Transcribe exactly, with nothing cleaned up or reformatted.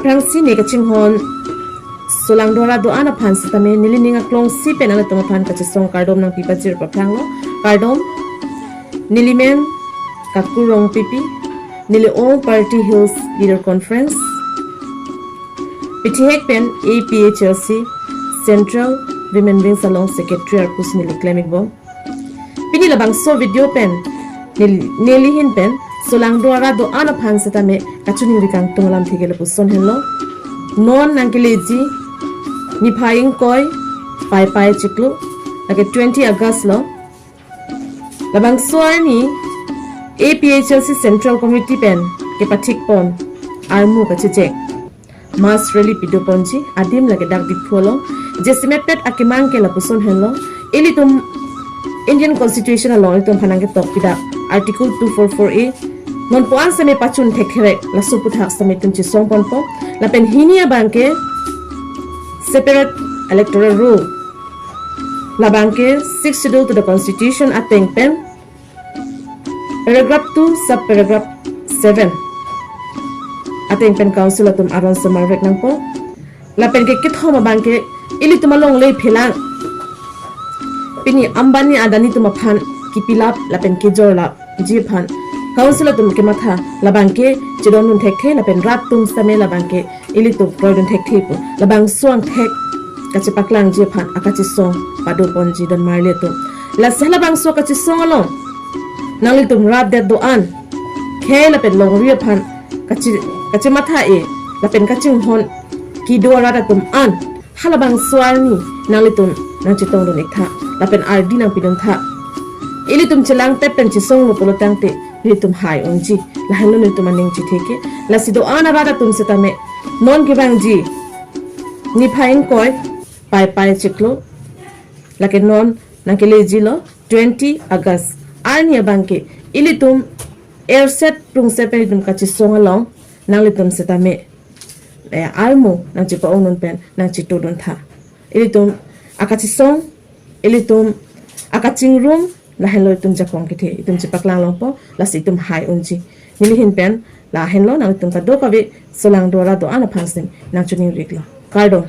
Aphrangsi ne kachinghon Solangdo arat do-an aphan sitame neli ning aklongsi pen nanglitum aphan kachesong kardom nangpi pajir paphranglo. Kardom. Neli men Kaku Rongpipi, neli All Party Hills Leader Conference, pithihek pen A P H L C Central Women Wings along Secretary arpu si neli klem-ikbom. Pini labangso video pen neli, neli hin pen Solangdo arat do-an aphan sitame kachiningri kangtung alamthe ke lapuson henlo. Non nangkeleji niphai ingkoi Paipai chiklo, lake twenty August lo. Labangso arni A P H L C Central Committee pen kepathikpon armu kachechek mass rally pidoponji adim lake dak Diphu along. Jasemet pet akemang ke lapuson henlo. Ilitum Indian Constitution along ilitum aphan nangketok pidak Article two four four A, non puan sitame pachun thekthe, laso aphuthak sitame itum chesongponpo. Lapen hini abangke separate electoral roll, labangke Sixth Schedule to the Constitution ateng pen paragraph two, sub paragraph seven ateng pen council atum aron semarvek nangpo. Lapen ke kethom abangke ilitum alongle phelang. Pini Ambani Adani atum aphan kipilap lapen kejorlapji aphan council atum kematha labangke chedondun thekthe lapen rat atum sitame labangke ilitum kroidun thekthe pu. Labangso angthek kachepaklangji aphan akachesong padoponji don marli atum. Lasi labangso kachesong along nanglitum rat det do-an, khei lapen longri aphan kache, kachematha-e lapen kachinghon kedo arat atum an halabangso arni nanglitum nangchetongdun-iktha lapen ardi nangpiduntha. Ilitum chelangtep pen chesonglo pulo tangte nelitum hai unji, lahenlo nelitum aning chetheke. Lasi do-an arat atum sitame non kevangji niphai ingkoi Paipai chiklo, lake non nangkelejilo twenty August arni abangke ilitum erset prungset pen ilitum kachesong along nanglitum sitame, eh, armu nangchepa-ongdun pen nangchetoduntha. Ilitum akachesong, ilitum akachingrum, lahenlo itum jakong kethe itum chepaklang longpo, lasi itum hai unji. Neli hin pen lahenlo, nanglitum kadokave Solangdo arat do-an aphan si nangchiningri-iklo. Kardom.